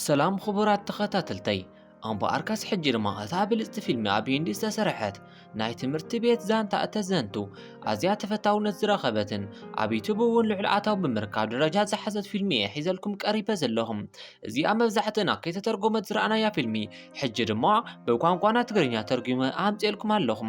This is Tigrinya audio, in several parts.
ሰላም ክቡራት ተኸታተልተይ፣ እምበኣርካስ ሕጂ ድማ እታ ብልጽቲ ፊልሚ ኣብ ሂንዲ ዝተሰርሐት ናይ ትምህርቲ ቤት ዛንታ እተዘንቱ ኣዝያ ተፈታውነት ዝረኸበትን ኣብ ዩቱብ እውን ልዑል ኣታዊ ብምርካብ ደረጃ ዝሓዘት ፊልሚ እየ ሒዘልኩም ቀሪበ ዘለኹ። እዚኣ መብዛሕትእና ከይተተርጎመት ዝረኣናያ ፊልሚ ሕጂ ድማ ብቋንቋና ትግርኛ ተርጉመ ኣምፅኤልኩም ኣለኹ።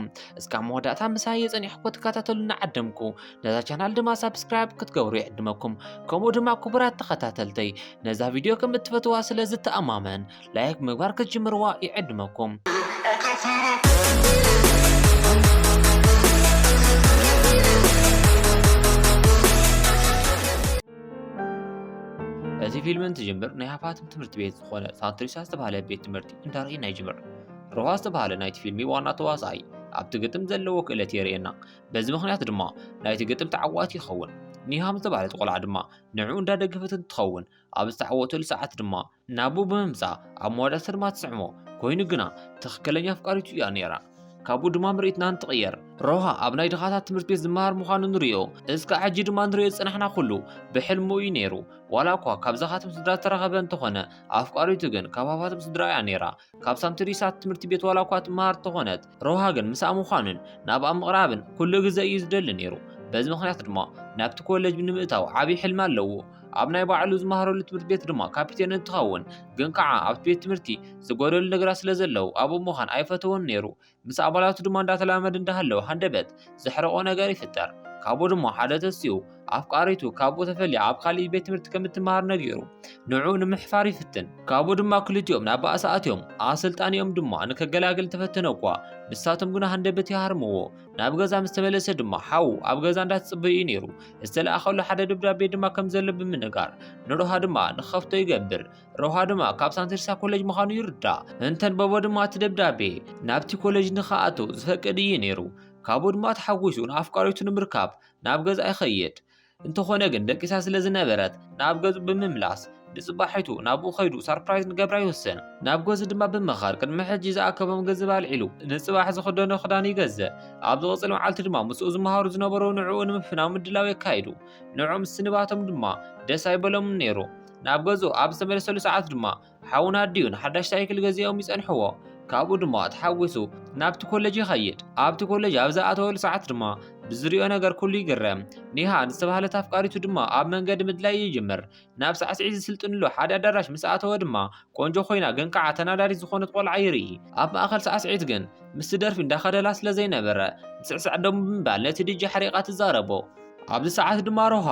እስካብ መወዳእታ ምሳይ የፀኒሕኩ ክትከታተሉ እናዓደምኩ ነዛ ቻናል ድማ ሳብስክራይብ ክትገብሩ ይዕድመኩም። ከምኡ ድማ ክቡራት ተኸታተልተይ ነዛ ቪድዮ ከም እትፈትዋ ስለ ዝተኣማመን ላይክ ምግባር ክትጅምርዋ ይዕድመኩም። እቲ ፊልም እንትጅምር ናይ ሃፋትም ትምህርቲ ቤት ዝኾነ ሳንትሪሳ ዝተባህለ ቤት ትምህርቲ እንዳርኢና ይጅምር። ሮሃ ዝተባህለ ናይቲ ፊልሚ ዋና ተዋሳኣይ ኣብቲ ግጥም ዘለዎ ክእለት የርእየና። በዚ ምኽንያት ድማ ናይቲ ግጥም ተዓዋቲ ይኸውን። ኒሃም ዝተባህለት ቆልዓ ድማ ንዕኡ እንዳደገፈት እንትኸውን ኣብ ዝተዓወተሉ ሰዓት ድማ ናብኡ ብምምፃእ ኣብ መወዳእታ ድማ ትስዕሞ። ኮይኑ ግና ትኽክለኛ ኣፍቃሪቱ እያ ነይራ። ካብኡ ድማ ምርኢትና እንትቕየር ሮሃ ኣብ ናይ ድኻታት ትምህርቲ ቤት ዝመሃር ምዃኑ ንሪኦ። እስካዕ ሕጂ ድማ ንሪኦ ዝፀናሕና ኩሉ ብሕልሙ እዩ ነይሩ። ዋላ እኳ ካብ ዝኻትም ስድራ ዝተረኸበ እንተኾነ ኣፍቃሪቱ ግን ካብ ሃፋትም ስድራ እያ ነይራ። ካብ ሳንትሪሳ ትምህርቲ ቤት ዋላ እኳ ትመሃር እንተኾነት ሮሃ ግን ምስኣ ምዃኑን ናብኣ ምቕራብን ኩሉ ግዘ እዩ ዝደሊ ነይሩ። በዚ ምኽንያት ድማ ናብቲ ኮሌጅ ንምእታው ዓብዪ ሕልሚ ኣለዎ። ኣብ ናይ ባዕሉ ዝመሃረሉ ትምህርቲ ቤት ድማ ካፒቴን እንትኸውን ግን ከዓ ኣብቲ ቤት ትምህርቲ ዝጎደሉ ነገራት ስለ ዘለዉ ኣብኡ ምዃን ኣይፈተወን ነይሩ። ምስ ኣባላቱ ድማ እንዳተላመደ እንዳሃለወ ሃንደበት ዘሕረቆ ነገር ይፍጠር። ካብኡ ድማ ሓደ ተሲኡ ኣፍቃሪቱ ካብኡ ተፈልያ ኣብ ካሊእ ቤት ትምህርቲ ከም እትመሃር ነጊሩ ንዕኡ ንምሕፋር ይፍትን። ካብኡ ድማ ክልቲኦም ናብ ባእሲ ኣትዮም ኣሰልጣኒኦም ድማ ንከገላግል ተፈተነ እኳ ንሳቶም ግና ሃንደበት ይሃርምዎ። ናብ ገዛ ምስ ተመለሰ ድማ ሓዉ ኣብ ገዛ እንዳተጸበዩ እዩ ነይሩ። ዝተለኣኸሉ ሓደ ደብዳቤ ድማ ከም ዘሎ ብምንጋር ንሮሃ ድማ ንኸፍቶ ይገብር። ሮሃ ድማ ካብ ሳንትሪሳ ኮሌጅ ምዃኑ ይርዳእ። እንተንበቦ ድማ እቲ ደብዳቤ ናብቲ ኮሌጅ ንኽኣቱ ዝፈቅድ እዩ ነይሩ። ካብኡ ድማ ተሓጒሱ ንኣፍቃሪቱ ንምርካብ ናብ ገዛ ይኸይድ። እንተኾነ ግን ደቂሳ ስለ ዝነበረት ናብ ገዝኡ ብምምላስ ንጽባሒቱ ናብኡ ከይዱ ሰርፕራይዝ ንገብራ ይውስን። ናብ ገዝኡ ድማ ብምኻድ ቅድሚ ሕጂ ዝኣከቦም ገንዘብ ኣልዒሉ ንጽባሕ ዝኽደኖ ክዳን ይገዝእ። ኣብ ዝቕጽል መዓልቲ ድማ ምስኡ ዝመሃሩ ዝነበሩ ንዕኡ ንምፍናው ምድላው የካይዱ። ንዕኦም ስንባቶም ድማ ደስ ኣይበሎምን ነይሩ። ናብ ገዝኡ ኣብ ዝተመለሰሉ ሰዓት ድማ ሓውን ኣዲኡን ሓዳሽ ሳይክል ገዚኦም ይጸንሕዎ። ካብኡ ድማ ተሓጒሱ ናብቲ ኮሌጅ ይኸይድ። ኣብቲ ኮሌጅ ኣብ ዝኣተወሉ ሰዓት ድማ ብዝሪኦ ነገር ኩሉ ይግረም። ኒሃ ዝተባህለት ኣፍቃሪቱ ድማ ኣብ መንገዲ ምድላይ ይጅምር። ናብ ሳዕስዒት ዝስልጥንሉ ሓደ ኣዳራሽ ምስ ኣተወ ድማ ቆንጆ ኮይና ግን ከዓ ተናዳዲት ዝኾነት ቆልዓ ይርኢ። ኣብ ማእኸል ሳዕስዒት ግን ምስቲ ደርፊ እንዳኸደላ ስለ ዘይነበረ ምስዕሳዕ ደው ብምባል ነቲ ዲጄ ሓሪቓ ትዛረቦ። ኣብዚ ሰዓት ድማ ሮሃ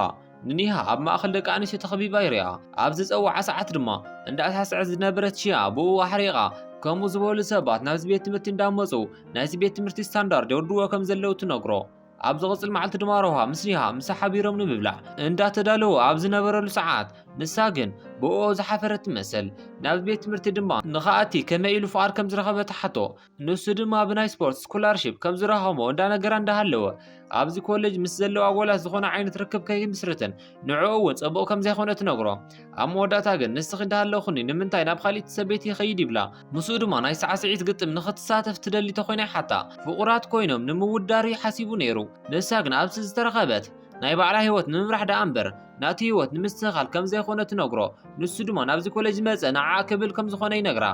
ንኒሃ ኣብ ማእኸል ደቂ ኣንስትዮ ተኸቢባ ይሪኣ። ኣብ ዝፀውዓ ሰዓት ድማ እንዳሳዕሰዐት ዝነበረት ሺያ ብኡ ኣሕሪቓ። ከምኡ ዝበሉ ሰባት ናብዚ ቤት ትምህርቲ እንዳመፁ ናይዚ ቤት ትምህርቲ ስታንዳርድ የውርድዎ ከም ዘለዉ ትነግሮ። ኣብ ዝቕፅል መዓልቲ ድማ ሮሃ ምስ ኒሃ ምሳ ሓቢሮም ንምብላዕ እንዳተዳለዉ ኣብ ዝነበረሉ ሰዓት ንሳ ግን ብኡ ዝሓፈረት ትመስል። ናብ ቤት ትምህርቲ ድማ ንኽኣቲ ከመይ ኢሉ ፍቓድ ከም ዝረኸበ ትሓቶ። ንሱ ድማ ብናይ ስፖርት ስኮላርሺፕ ከም ዝረኸቦ እንዳነገራ እንዳሃለወ ኣብዚ ኮሌጅ ምስ ዘለዋ ኣባላት ዝኾነ ዓይነት ርክብ ከይምስርትን ንዕኡ እውን ጽቡቕ ከም ዘይኮነ ትነግሮ። ኣብ መወዳእታ ግን ንስኺ እንዳሃለኹኒ ንምንታይ ናብ ካሊእ ሰበይቲ ይኸይድ ይብላ። ምስኡ ድማ ናይ ሳዕስዒት ግጥም ንኽትሳተፍ ትደሊ ተኾይና ይሓታ። ፍቑራት ኮይኖም ንምውዳር እዩ ሓሲቡ ነይሩ። ንሳ ግን ኣብዚ ዝተረኸበት ናይ ባዕላ ህይወት ንምምራሕ ደኣ እምበር ናቲ ህይወት ንምስትኽኻል ከም ዘይኮነ ትነግሮ። ንሱ ድማ ናብዚ ኮሌጅ ዝመጸ ንዓኣ ክብል ከም ዝኾነ ይነግራ።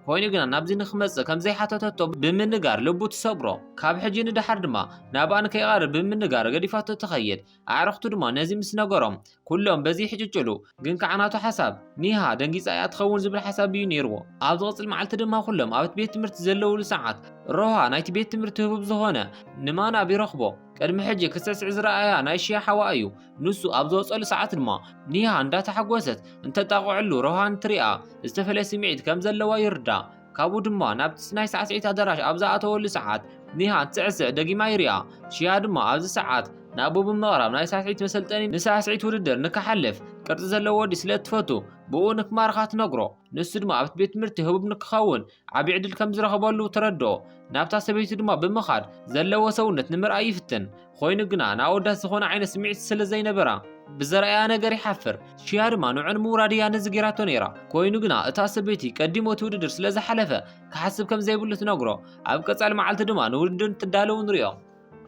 ኮይኑ ግና ናብዚ ንኽመጽእ ከም ዘይሓተተቶ ብምንጋር ልቡ ትሰብሮ። ካብ ሕጂ ንደሓር ድማ ናብኣ ንከይቐርብ ብምንጋር ገዲፋቶ ትኸይድ። ኣዕርኽቱ ድማ ነዚ ምስ ነገሮም ኩሎም በዚ ይሕጭጭሉ። ግን ከዓ ናቱ ሓሳብ ኒሃ ደንጊጻ እያ ትኸውን ዝብል ሓሳብ እዩ ነይርዎ። ኣብ ዝቕጽል መዓልቲ ድማ ኩሎም ኣብቲ ቤት ትምህርቲ ዘለውሉ ሰዓት ሮሃ ናይቲ ቤት ትምህርቲ ህቡብ ዝኾነ ንማናብ ይረኽቦ። ቅድሚ ሕጂ ክስዕስዕ ዝረኣያ ናይ ሽያ ሓዋ እዩ። ንሱ ኣብ ዝወጸሉ ሰዓት ድማ ኒሃ እንዳተሓጎሰት እንተጣቕዐሉ ሮሃ እንትሪኣ ዝተፈለየ ስምዒት ከም ዘለዋ ይርዳእ። ካብኡ ድማ ናብቲ ናይ ሳዕስዒት ኣዳራሽ ኣብ ዝኣተወሉ ሰዓት ኒሃ እንትስዕስዕ ደጊማ ይሪኣ። ሽያ ድማ ኣብዚ ሰዓት ናብኡ ብምቕራብ ናይ ሳዕስዒት መሰልጠኒ ንሳዕስዒት ውድድር ንክሓልፍ ቅርጺ ዘለዎ ወዲ ስለ እትፈቱ ብኡ ንክማርኻ ትነግሮ። ንሱ ድማ ኣብቲ ቤት ትምህርቲ ህቡብ ንክኸውን ዓቢ ዕድል ከም ዝረኸበሉ ተረድኦ። ናብታ ሰበይቲ ድማ ብምኻድ ዘለዎ ሰውነት ንምርኣይ ይፍትን። ኮይኑ ግና ንኣወዳት ዝኾነ ዓይነት ስምዒት ስለ ዘይነበራ ብዘርኣያ ነገር ይሓፍር። ሽያ ድማ ንዑ ንምውራድ እያ ነዚ ጌራቶ ነይራ። ኮይኑ ግና እታ ሰበይቲ ቀዲሙ እቲ ውድድር ስለ ዝሓለፈ ክሓስብ ከም ዘይብሉ ትነግሮ። ኣብ ቀጻሊ መዓልቲ ድማ ንውድድር እንትዳለዉ ንሪኦ።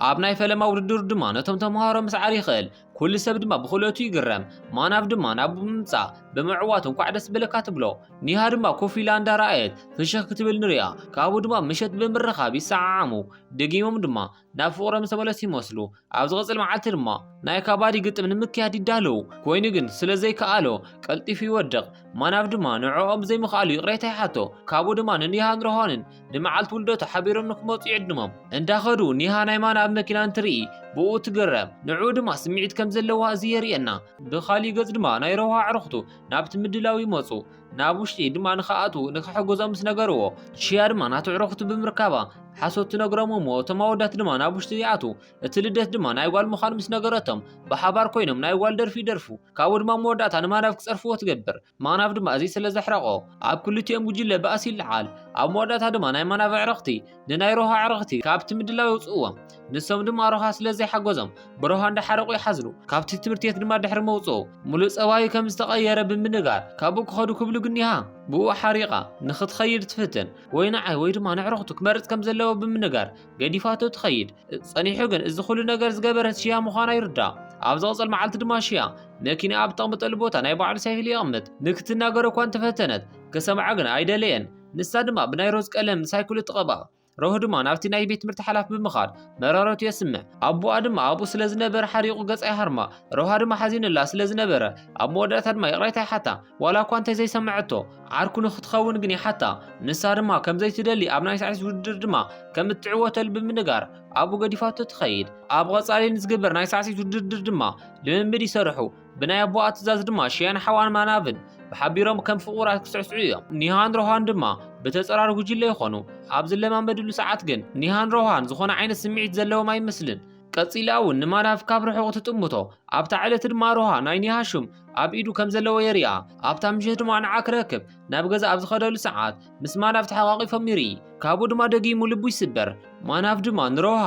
ኣብ ናይ ፈለማ ውድድር ድማ ነቶም ተምሃሮ ምስዓር ይኽእል። ኩሉ ሰብ ድማ ብኽእለቱ ይግረም። ማናብ ድማ ናብኡ ብምምጻእ ብምዕዋት እንኳዕ ደስ በለካ ትብሎ። ኒሃ ድማ ኮፍ ኢላ እንዳረኣየት ፍሽኽ ክትብል ንሪኣ። ካብኡ ድማ ምሸት ብምርኻብ ይሰዓዓሙ። ደጊሞም ድማ ናብ ፍቕሮም ዝተመለሱ ይመስሉ። ኣብ ዝቕጽል መዓልቲ ድማ ናይ ካባዲ ግጥም ንምክያድ ይዳለዉ። ኮይኑ ግን ስለ ዘይከኣሎ ቀልጢፉ ይወድቕ። ማናብ ድማ ንዕኦም ብዘይምኽኣሉ ይቕሬታ ይሓቶ። ካብኡ ድማ ንኒሃን ሮሃንን ንመዓልቲ ውልደቱ ሓቢሮም ንክመጹ ይዕድሞም። እንዳኸዱ ኒሃ ናይ ማናብ መኪና እንትርኢ ብኡ ትግረም። ንዕኡ ድማ ስምዒት ከም ዘለዋ እዚ የርእየና። ብኻሊእ ገጽ ድማ ናይ ሮሃ ኣዕሩኽቱ ናብቲ ምድላው ይመጹ። ናብ ውሽጢ ድማ ንኽኣትዉ ንክሕግዞም ምስ ነገርዎ፣ ሽያ ድማ ናቱ ኣዕሩኽቱ ብምርካባ ሓሶት ትነግሮም እሞ እቶም ኣወዳት ድማ ናብ ውሽጢ ይኣትዉ። እቲ ልደት ድማ ናይ ጓል ምዃኑ ምስ ነገረቶም ብሓባር ኮይኖም ናይ ጓል ደርፊ ይደርፉ። ካብኡ ድማ መወዳእታ ንማናብ ክጸርፍዎ ትገብር። ማናብ ድማ እዚ ስለ ዘሕረቖ ኣብ ክልቲኦም ጉጅለ ባእሲ ይለዓል። ኣብ መወዳእታ ድማ ናይ ማናብ ኣዕርኽቲ ንናይ ሮሃ ኣዕርኽቲ ካብቲ ምድላው የውጽእዎም። ንሶም ድማ ሮሃ ስለ ዘይሓገዞም ብሮሃ እንዳሓረቑ ይሓዝኑ። ካብቲ ትምህርቲ ቤት ድማ ድሕሪ መውጽኡ ሙሉእ ጸባዩ ከም ዝተቐየረ ብምንጋር ካብኡ ክኸዱ ክብሉ ግኒሃ ብኡ ሓሪቓ ንኽትኸይድ ትፍትን። ወይ ንዓይ ወይ ድማ ንዕርኽቱ ክመርጽ ከም ዘለዎ ብምንጋር ገዲፋቶ ትኸይድ። ጸኒሑ ግን እዚ ኩሉ ነገር ዝገበረት ሽያ ምዃና ይርዳእ። ኣብ ዝቕጽል መዓልቲ ድማ ሽያ መኪና ኣብ ተቐምጠሉ ቦታ ናይ ባዕሉ ሳይክል የቐምጥ። ንክትናገር እኳ እንተፈተነት ክሰምዓ ግን ኣይደለየን። ንሳ ድማ ብናይ ሮዝ ቀለም ሳይክሉ ትቐብኣ። ሮህ ድማ ናብቲ ናይ ቤት ትምህርቲ ሓላፊ ብምኻድ መረረቱ የስምዕ። ኣቦኣ ድማ ኣብኡ ስለ ዝነበረ ሓሪቑ ገጻ ይሃርማ። ሮሃ ድማ ሓዚኑላ ስለ ዝነበረ ኣብ መወዳእታ ድማ ይቕሬታ ይሓታ። ዋላ እኳ እንተዘይሰምዐቶ ዓርኩ ንክትኸውን ግን ይሓታ። ንሳ ድማ ከም ዘይትደሊ ኣብ ናይ ሳዕሲት ውድድር ድማ ከም እትዕወተሉ ብምንጋር ኣብኡ ገዲፋቶ ትኸይድ። ኣብ ቐጻሊ ንዝግበር ናይ ሳዕሲት ውድድር ድማ ልምምድ ይሰርሑ። ብናይ ኣቦኣ ትእዛዝ ድማ ሽያን ሓዋን ማናብን ብሓቢሮም ከም ፍቑራት ክስዕስዑ እዮም። ኒሃን ሮሃን ድማ ብተጸራሪ ጉጅለ ይኾኑ። ኣብ ዝለማመድሉ ሰዓት ግን ኒሃን ሮሃን ዝኾነ ዓይነት ስምዒት ዘለዎም ኣይመስልን። ቀጺላ እውን ንማናብ ካብ ርሑቕ ትጥምቶ። ኣብታ ዕለት ድማ ሮሃ ናይ ኒሃ ሹም ኣብ ኢዱ ከም ዘለዎ የሪኣ። ኣብታ ምሸት ድማ ንዓ ክረክብ ናብ ገዛ ኣብ ዝኸደሉ ሰዓት ምስ ማናብ ተሓቋቒፎም ይርኢ። ካብኡ ድማ ደጊሙ ልቡ ይስበር። ማናብ ድማ ንሮሃ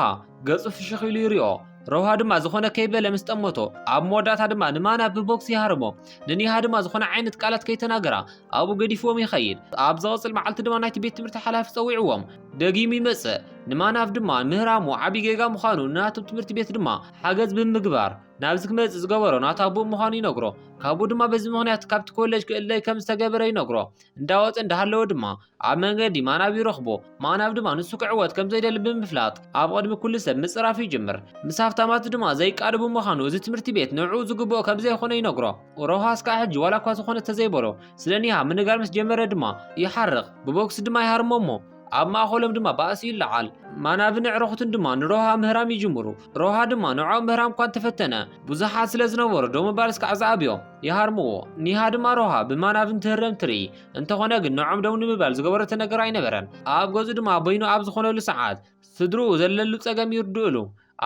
ገጹ ፍሽኽ ኢሉ ይሪኦ። ሮሃ ድማ ዝኾነ ከይበለ ምስ ጠመቶ፣ ኣብ መወዳእታ ድማ ንማናብ ብቦክስ ይሃርሞ። ንኒሃ ድማ ዝኾነ ዓይነት ቃላት ከይተናገራ ኣብኡ ገዲፍዎም ይኸይድ። ኣብ ዝቕጽል መዓልቲ ድማ ናይቲ ቤት ትምህርቲ ሓላፊ ጸዊዕዎም ደጊሙ ይመጽእ። ንማናብ ድማ ምህራሙ ዓቢ ጌጋ ምዃኑ ናቶም ትምህርቲ ቤት ድማ ሓገዝ ብምግባር ናብዚ ክመጽእ ዝገበሮ ናታ ኣቦኡ ምዃኑ ይነግሮ። ካብኡ ድማ በዚ ምኽንያት ካብቲ ኮሌጅ ክእለይ ከም ዝተገበረ ይነግሮ። እንዳወጸ እንዳሃለወ ድማ ኣብ መንገዲ ማናብ ይረኽቦ። ማናብ ድማ ንሱ ክዕወት ከም ዘይደሊ ብምፍላጥ ኣብ ቅድሚ ኩሉ ሰብ ምጽራፍ ይጅምር። ምስ ሃብታማት ድማ ዘይቃዶ ብምዃኑ እዚ ትምህርቲ ቤት ንዕኡ ዝግብኦ ከም ዘይኾነ ይነግሮ። ሮሃ እስካዕ ሕጂ ዋላ እኳ ዝኾነ ተዘይበሎ ስለ ኒሃ ምንጋር ምስ ጀመረ ድማ ይሓርቕ። ብቦክስ ድማ ይሃርሞ እሞ ኣብ ማእኸሎም ድማ ባእሲ ይለዓል። ማናብን ኣዕሩኽቱን ድማ ንሮሃ ምህራም ይጅምሩ። ሮሃ ድማ ንዕኦም ምህራም እኳ እንተፈተነ ብዙሓት ስለ ዝነበሩ ደው ምባል እስካዕ ዝኣብዮም ይሃርምዎ። ኒሃ ድማ ሮሃ ብማናብ እንትህረም ትርኢ። እንተኾነ ግን ንዕኦም ደው ንምባል ዝገበረቶ ነገር ኣይነበረን። ኣብ ገዝኡ ድማ በይኑ ኣብ ዝኾነሉ ሰዓት ስድርኡ ዘለሉ ጸገም ይርድእሉ።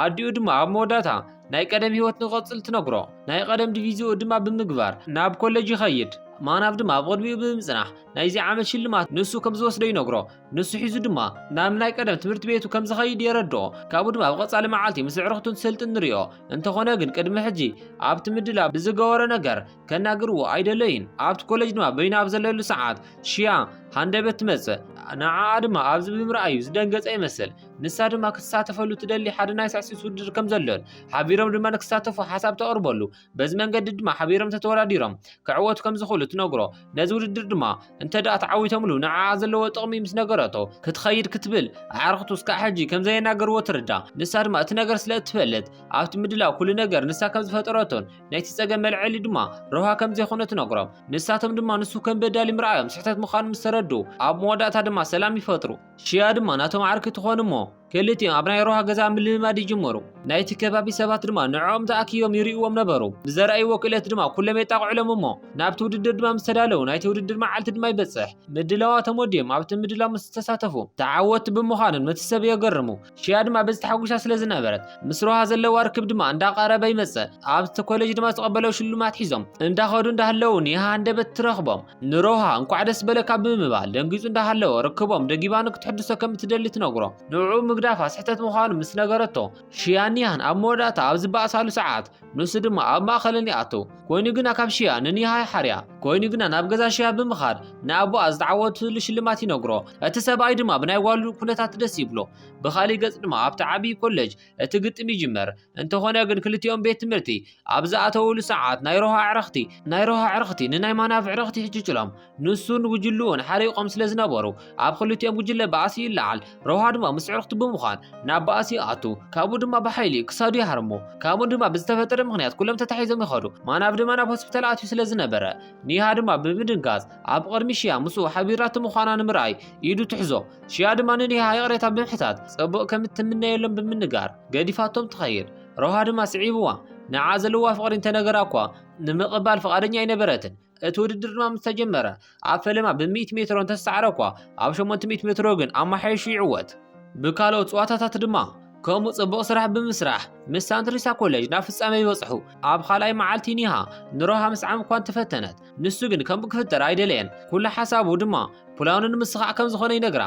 ኣዲኡ ድማ ኣብ መወዳእታ ናይ ቀደም ህይወት ንክቕጽል ትነግሮ። ናይ ቀደም ዲቪዝኡ ድማ ብምግባር ናብ ኮለጅ ይኸይድ። ማናብ ድማ ኣብ ቅድሚኡ ብምጽናሕ ናይዚ ዓመት ሽልማት ንሱ ከም ዝወስዶ ይነግሮ። ንሱ ሒዙ ድማ ናብ ናይ ቀደም ትምህርቲ ቤቱ ከም ዝኸይድ የረድኦ። ካብኡ ድማ ኣብ ቀጻሊ መዓልቲ ምስ ኣዕሩኽቱ እንትሰልጥን ንሪኦ። እንተኾነ ግን ቅድሚ ሕጂ ኣብቲ ምድላው ብዝገበሮ ነገር ከናግርዎ ኣይደለዩን። ኣብቲ ኮለጅ ድማ በይኑ ኣብ ዘለሉ ሰዓት ሽያ ሃንደበት ትመጽእ። ንዓኣ ድማ ኣብዚ ብምርኣዩ ዝደንገጸ ይመስል። ንሳ ድማ ክትሳተፈሉ ትደሊ ሓደ ናይ ሳዕሲት ውድድር ከም ዘሎን ሓቢሮም ድማ ንክሳተፉ ሓሳብ ተቕርበሉ። በዚ መንገዲ ድማ ሓቢሮም ተተወዳዲሮም ክዕወቱ ከም ዝኽእሉ ትነግሮ። ነዚ ውድድር ድማ እንተ ደኣ ተዓዊቶምሉ ንዓኣ ዘለዎ ጥቕሚ ምስ ነገረቶ ክትኸይድ ክትብል ኣዕርኽቱ እስካዕ ሕጂ ከም ዘየናገርዎ ትርዳ። ንሳ ድማ እቲ ነገር ስለ እትፈልጥ ኣብቲ ምድላው ኩሉ ነገር ንሳ ከም ዝፈጠረቶን ናይቲ ጸገም መልዐሊ ድማ ሮሃ ከም ዘይኮነ ትነግሮም። ንሳቶም ድማ ንሱ ከም በዳሊ ምርኣዮም ስሕተት ምዃኑ ምስ ተረድኡ ኣብ መወዳእታ ድማ ሰላም ይፈጥሩ። ሽያ ድማ ናቶም ዓርኪ ትኾን እሞ ክልቲኦም ኣብ ናይ ሮሃ ገዛ ምልምማድ ይጅምሩ። ናይቲ ከባቢ ሰባት ድማ ንዕኦም ተኣኪቦም ይርእይዎም ነበሩ። ብዘርኣይዎ ክእለት ድማ ኩሎም የጣቕዕሎም እሞ ናብቲ ውድድር ድማ ምስ ተዳለዉ ናይቲ ውድድር መዓልቲ ድማ ይበጽሕ። ምድላዋቶም ወዲኦም ኣብቲ ምድላው ምስ ተሳተፉ ተዓወትቲ ብምዃኖም ነቲ ሰብ የገርሙ። ሽያ ድማ በዚ ተሓጒሳ ስለ ዝነበረት ምስ ሮሃ ዘለዋ ርክብ ድማ እንዳቐረበ ይመጽእ። ኣብቲ ኮሌጅ ድማ ዝተቐበለው ሽልማት ሒዞም እንዳኸዱ እንዳሃለዉ ኒሃ ሃንደበት ትረኽቦም። ንሮሃ እንኳዕ ደስ በለካ ብምባል ደንጊጹ እንዳሃለወ ርክቦም ደጊባ ንክትሕድሶ ከም እትደሊ ትነግሮ። ንዕኡ ምግዳፋ ስሕተት ምዃኑ ምስ ነገረቶ ሽያን ኒሃን ኣብ መወዳእታ ኣብ ዝበኣሳሉ ሰዓት ንሱ ድማ ኣብ ማእኸለን ይኣቱ። ኮይኑ ግና ካብ ሽያ ንኒሃ ይሓርያ። ኮይኑ ግና ናብ ገዛ ሽያ ብምኻድ ንኣቦኣ ዝተዓወትሉ ሽልማት ይነግሮ። እቲ ሰብኣይ ድማ ብናይ ጓሉ ኩነታት ደስ ይብሎ። ብኻሊእ ገጽ ድማ ኣብቲ ዓብዪ ኮሌጅ እቲ ግጥም ይጅመር። እንተኾነ ግን ክልቲኦም ቤት ትምህርቲ ኣብ ዝኣተውሉ ሰዓት ናይ ሮሃ ኣዕርኽቲ ናይ ሮሃ ኣዕርኽቲ ንናይ ማናብ ኣዕርኽቲ ይሕጅጭሎም። ንሱን ጉጅልኡን ሓሪቖም ስለ ዝነበሩ ኣብ ክልቲኦም ጉጅለ ባእሲ ይለዓል። ሮሃ ድማ ምስ ኣዕርኽቱ ብምዃን ናብ ባእሲ ይኣቱ። ካብኡ ድማ ብሓይሊ ክሳዱ ይሃርሞ። ካብኡ ድማ ብዝተፈጠረ ምኽንያት ኩሎም ተታሒዞም ይኸዱ። ማናብ ድማ ናብ ሆስፒታል ኣትዩ ስለ ዝነበረ ኒሃ ድማ ብምድንጋጽ ኣብ ቅድሚ ሽያ ምስኡ ሓቢራቶ ምዃና ንምርኣይ ኢዱ ትሕዞ። ሽያ ድማ ንኒሃ ይቕሬታ ብምሕታት ጽቡቕ ከም እትምነየሎም ብምንጋር ገዲፋቶም ትኸይድ። ሮሃ ድማ ስዒብዋ። ንዓ ዘለዋ ፍቕሪ እንተነገራ እኳ ንምቕባል ፍቓደኛ ኣይነበረትን። እቲ ውድድር ድማ ምስ ተጀመረ ኣብ ፈለማ ብሚእቲ ሜትሮ እንተሰዓረ እኳ ኣብ ሸሞንተ ሚእቲ ሜትሮ ግን ኣመሓይሹ ይዕወት። ብካልኦት ጸዋታታት ድማ ከምኡ ጽቡቕ ስራሕ ብምስራሕ ምስ ሳንትሪሳ ኮሌጅ ናብ ፍጻመ ይበጽሑ። ኣብ ካልኣይ መዓልቲ ኒሃ ንሮሃ ምስዓም እኳ እንተፈተነት ንሱ ግን ከምኡ ክፍጠር ኣይደለየን። ኩሉ ሓሳቡ ድማ ፕላኑ ንምስኻዕ ከም ዝኾነ ይነግራ።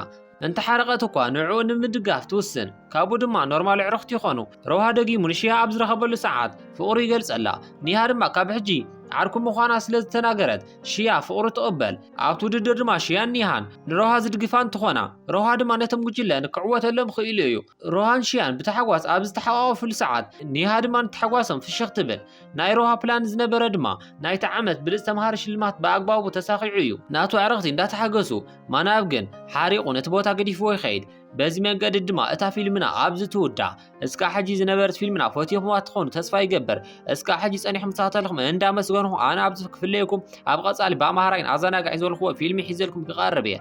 እንተሓረቐት እኳ ንዕኡ ንምድጋፍ ትውስን። ካብኡ ድማ ኖርማል ኣዕርኽቲ ይኾኑ። ሮሃ ደጊሙ ንሽያ ኣብ ዝረኸበሉ ሰዓት ፍቕሩ ይገልጸላ። ኒሃ ድማ ካብ ሕጂ ዓርኩ ምዃና ስለ ዝተናገረት ሽያ ፍቕሩ ትቕበል። ኣብቲ ውድድር ድማ ሽያን ኒሃን ንሮሃ ዝድግፋ እንትኾና ሮሃ ድማ ነቶም ጉጅለ ንክዕወተሎም ክኢሉ እዩ። ሮሃን ሽያን ብታሕጓስ ኣብ ዝተሓቋቖፍሉ ሰዓት ኒሃ ድማ ንታሕጓሶም ፍሽኽ ትብል። ናይ ሮሃ ፕላን ዝነበረ ድማ ናይቲ ዓመት ብልጽ ተምሃሪ ሽልማት ብኣግባቡ ተሳኺዑ እዩ። ናቱ ኣዕርኽቲ እንዳተሓገሱ ማናብ ግን ሓሪቑ ነቲ ቦታ ገዲፍዎ ይኸይድ። በዚ መንገዲ ድማ እታ ፊልምና ኣብዚ ትውዳእ። እስካዕ ሕጂ ዝነበረት ፊልምና ፈቲኹምዋ ትኾኑ ተስፋ ይገብር። እስካዕ ሕጂ ጸኒሕኩም ዝተኸታተልኩም እንዳመስገንኹ ኣነ ኣብዚ ክፍለየኩም ኣብ ቀጻሊ ብኣምሃራይን ኣዘናጋዒ ዝበልክዎ ፊልሚ ሒዘልኩም ክቐርብ እየ።